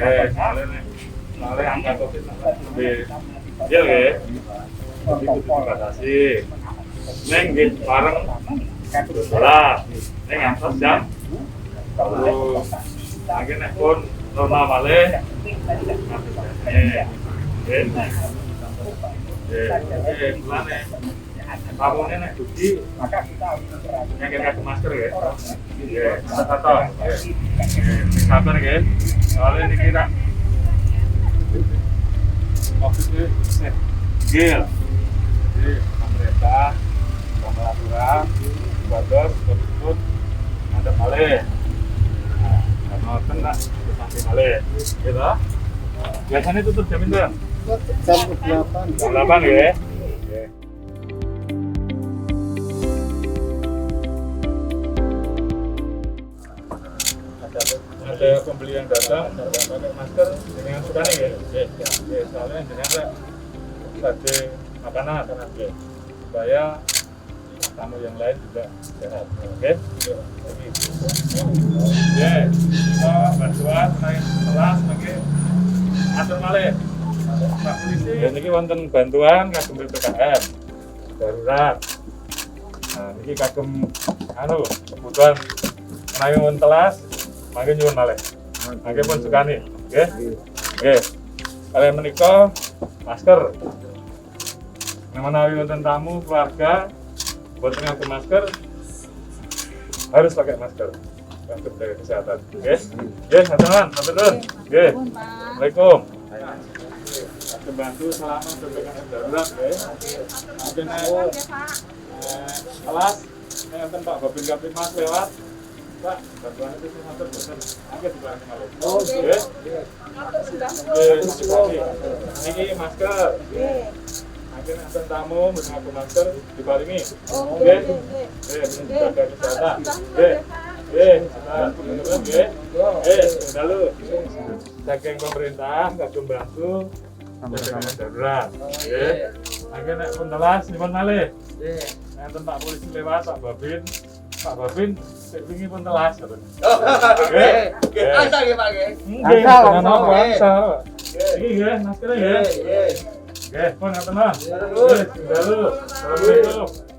Nggih, soalnya angka Covid lebih iya nggih. Jadi kudu dibatasi. Neng nggih bareng sekolah. Neng ngantos jam terus mangke nek pun normal malih nggih. Nggih. Nggih, mulane tamune nek dugi Maka kita harus memperhatikan nyangke kagem masker nggih. Nggih, satu. Nggih. Nggih, sabar nggih. Soalnya niki rak Covid iki isih gil. Jadi pemerintah peraturan batas Covid pun ngadep malih. Nah, ngoten tak sampai malih. Gitu. Biasanya tutup jam pinten? Jam 8. Jam 8 nggih. Nggih. Ada pembeli yang datang nggak pakai masker dengan sukanya ya, ya, soalnya dengan saja makanan, ya, supaya tamu yang lain juga sehat. Oke, oke, kita bantuan naik kelas, mungkin atur malih. Pak polisi, ya, ini wonten bantuan kagem PPKM darurat. Nah, ini kagem anu kebutuhan menawi wonten telas, mangke nyuwun malih. Mangke pun sukani, nggih. Nggih. Kalian menika masker. Nek menawi wonten tamu keluarga boten nganggo masker harus pakai masker untuk menjaga kesehatan. Nggih. Nggih, matur nuwun. Nggih. Assalamualaikum. Kita bantu selama PPKM darurat nggih. Mangke nek kelas nek enten Pak Babin Kamtibmas lewat, Pak, bantuan itu sing matur boten. Mangke diparingi malih. Oh, nggih. Nggih, niki masker. Mangke nek enten tamu mboten nganggo masker diparingi. Nggih. Nggih, menjaga kesehatan. Nggih. Nggih, nggih. Nggih, dalu. Saking pemerintah kagem bantu PPKM darurat. Nggih. Mangke nek pun telas nyuwun malih. Nggih. Nek enten Pak polisi lewat, Pak Babin, Pak Babin sik wingi pun telas ngoten. Nggih. Nggih, asal nggih Pak nggih. Nggih, Asal, dengan apa nggih. asal. Iki nggih, maskere nggih. Nggih, nggih. Nggih, pun ngaten Mas. Nuwun. Nggih, dalu. Assalamualaikum.